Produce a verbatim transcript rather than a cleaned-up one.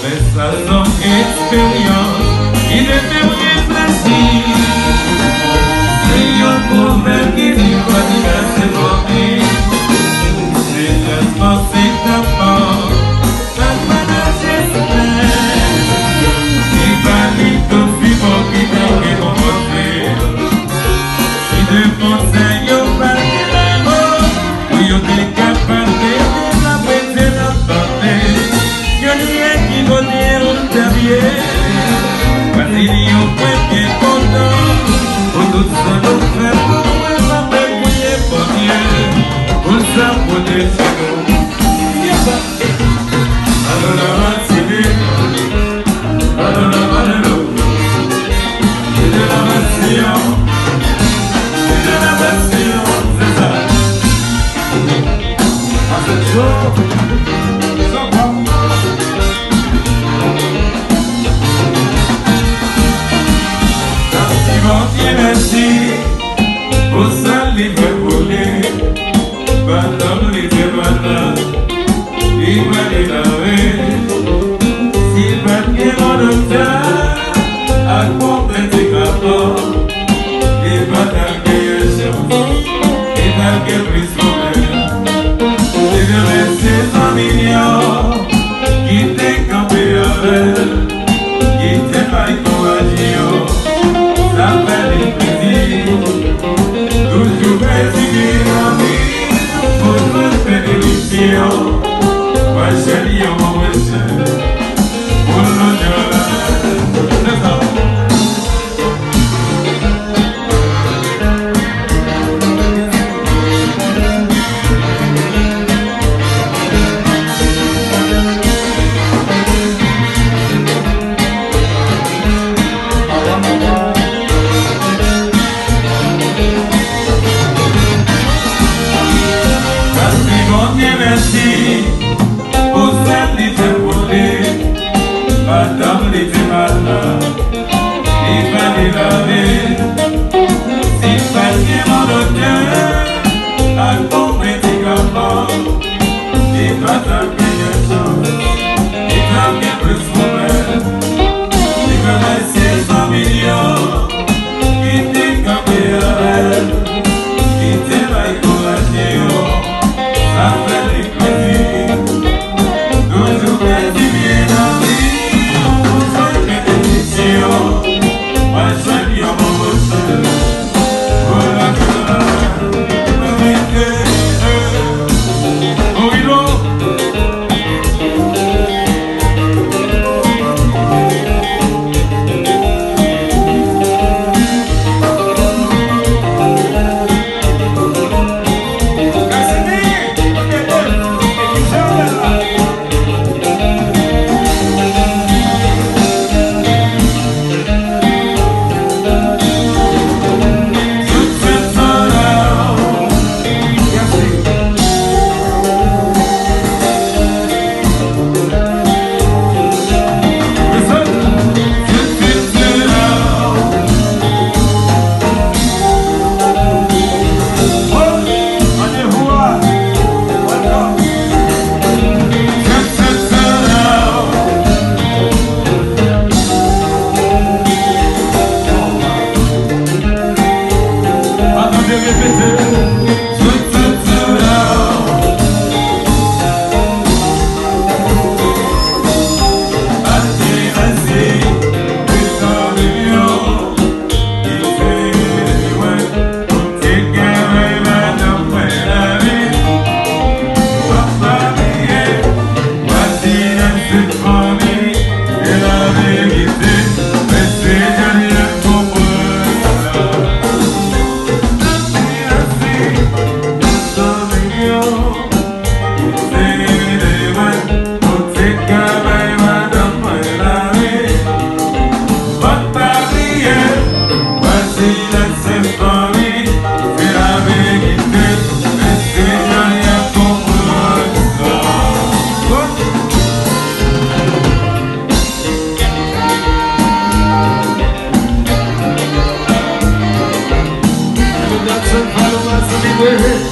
Men sa se yon eksperyans ki te fè m reflechi. Se yon pwovèb ki di, fò di kase fanmi, se tèlman se tèlman, sa pa nan respè. Li pa li tou fi bon ki te gen konpòte. Si de konsèy yo pa te la yo, pou yo te kapab devlope Dye nan sante. Yo di ki kote yon dènye. Pase li yon pwen byen kontan. Pou tout sa nou fè pou mwen, m ap priye Bondye pou l sa pwoteje nou. Alò la matinée, alò la matinée, c'est de la passion, c'est de la passion, c'est ça. Pase cho, sa pa. Sa di Bondye mèsi pou sa li fè pou li. Baton li te pran nan, li pral lave. Si l pa t gen bon doktè ak bon medikaman, li pa t ap genyen chans, li t ap gen plis pwoblèm. Li remèsye zanmi l yo ki te kanpe avè l, ki te bay kouraj yo, sa fè li plezi. Toujou pèdi byen anvi pou jwenn benediksyon. Mwen chèli yon bon mwen chè pou lonè la. Se sa. Pase Bondye mèsi pou sa li fè pou li. Madanm li te malad, li pa te lave. Si l pa t gen bon doktè ak bon medikaman, li pa t ap genyen chans, li t ap gen plis pwoblèm. Li remèsye zanmi l yo ki te kanpe avè l, ki te bay kouraj yo, sa fè li plezi. Toujou pèdi byen anvi pou jwenn benediksyon. Mwen jwenn yon bon mouche. Spirit,